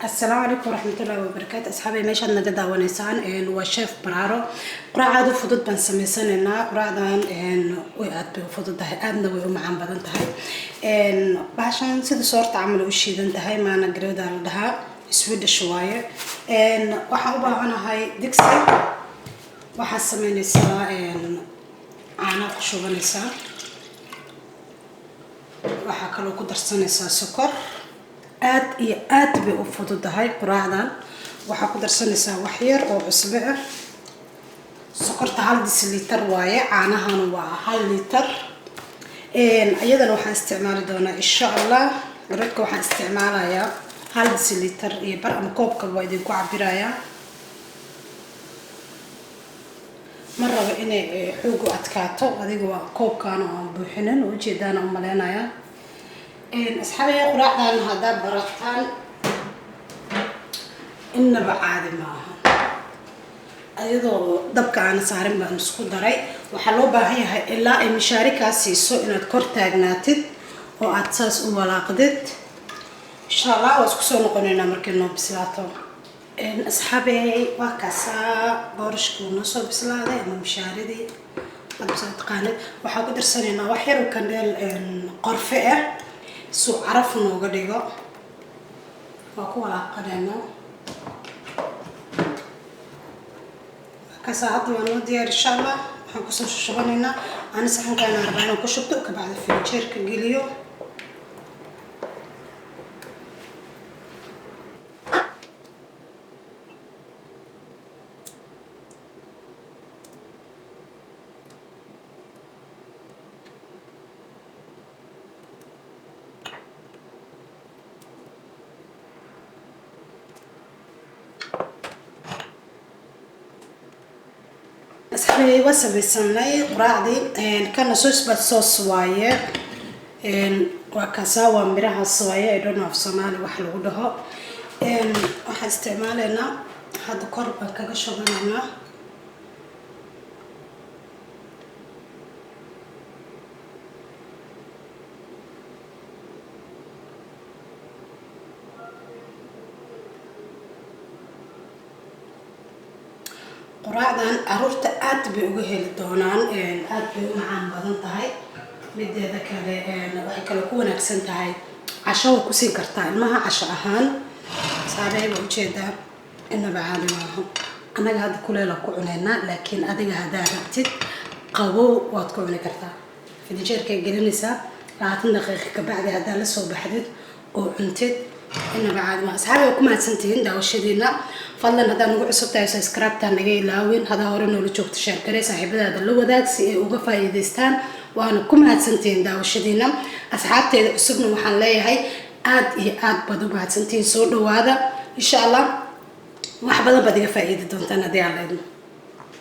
Asalaamu calaykum waraxmatullaahi wabarakaatu. Asxaabay, meeshaad naga daawanaysaan waa Chef Baraaro. Quraac aad u fudud baan sameysanaynaa. Quraacdan way aad bay u fududahay, aadna way u macaan badan tahay. Bahashan sida soorta camal u shiidan tahay, maana garooda la dhahaa, Swedish waaye. Waxaan u baahanahay digsi. Waxaad sameynaysaa, caanaa ku shubanaysaa, waxaa kaloo ku darsanaysaa sokor. Aad iyo aad bay u fududahay quraacdan. Waxaa ku darsanaysaa wax yar oo cusbo ah. Sokorta 1 deciliter waaye, caanahana waa 1 liter. Iyadana waxaan isticmaali doonaa, insha Allah, garoodka. Waxaan isticmaalayaa 1.5 deciliter ama koobka waa idinku cabirayaa. Ma rabo inay xoog u adkaato. Adiga waa koobkaana aan buuxinin oo ujeedaana u maleynayaa. Asxaabaya, quraacdan haddaa barataan, innaba caadi maaha. Iyadoo dabka aana saarin baan isku daray. Waxaa loo baahan yahay ilaa ay mishaari kaa siiso inaad kor taagnaatid oo aad saas u walaaqdid. Insha Allah waa isku soo noqonaynaa markay noo bislaato. Asxaabey, waa kaasaa boorashkii noo soo bislaaday ama mishaaridii hadda soo taqaanid. Waxaa ku darsanaynaa wax yar oo kaneel qorfe ah suu caraf nooga dhigo. Waa ku walaaqanaynaa. Kaasaa hadda waa noo diyaar. Insha Allah waxaan kusoo shushubanaynaa. Ani saxankaana rabaa inaan ku shubto, kabacdi firinjeerka geliyo. Asxaabey, waa samaysanay quraacdii. Kana sauce baa sauce waaye. Waa kaasaa, waa mirahaas waaye. I don't know af Soomaali wax lagu dhaho. Waxaan isticmaalaynaa hadda, kor baan kaga shubanaynaa. Quraacdan caruurta aad bay uga heli doonaan, aad bay u macaan badan tahay. Mideeda kale, waxay kale ku wanaagsan tahay casho waa kusiin kartaa ilmaha casho ahaan. Saabey, baa ujeedaa, inaba caadi maaha. Annaga hadda kuleela ku cuneynaa, laakiin adiga haddaa rabtid qabow waad ku cuni kartaa. Firinjeerkay gelinaysaa, 20 daqiiqa kabacdi haddaa la soo baxdid oo cuntid, inaba caadi maaha. Asxaabi, waa ku mahadsantihiin daawashadiina. Fadlan, haddaa nagu cusub tahay, subscribe-ta naga ilaawin. Haddaa hore noola joogto, share garee, saaxiibadaada la wadaag si ay uga faa'iidaystaan. Waana ku mahadsantihiin daawashadiina. Asxaabteeda cusubna waxaan leeyahay aad iyo aad baad u mahadsantihiin. Soo dhawaada. Insha Allah wax badan baad iga faa'iidi doontaan haddii aan leedno.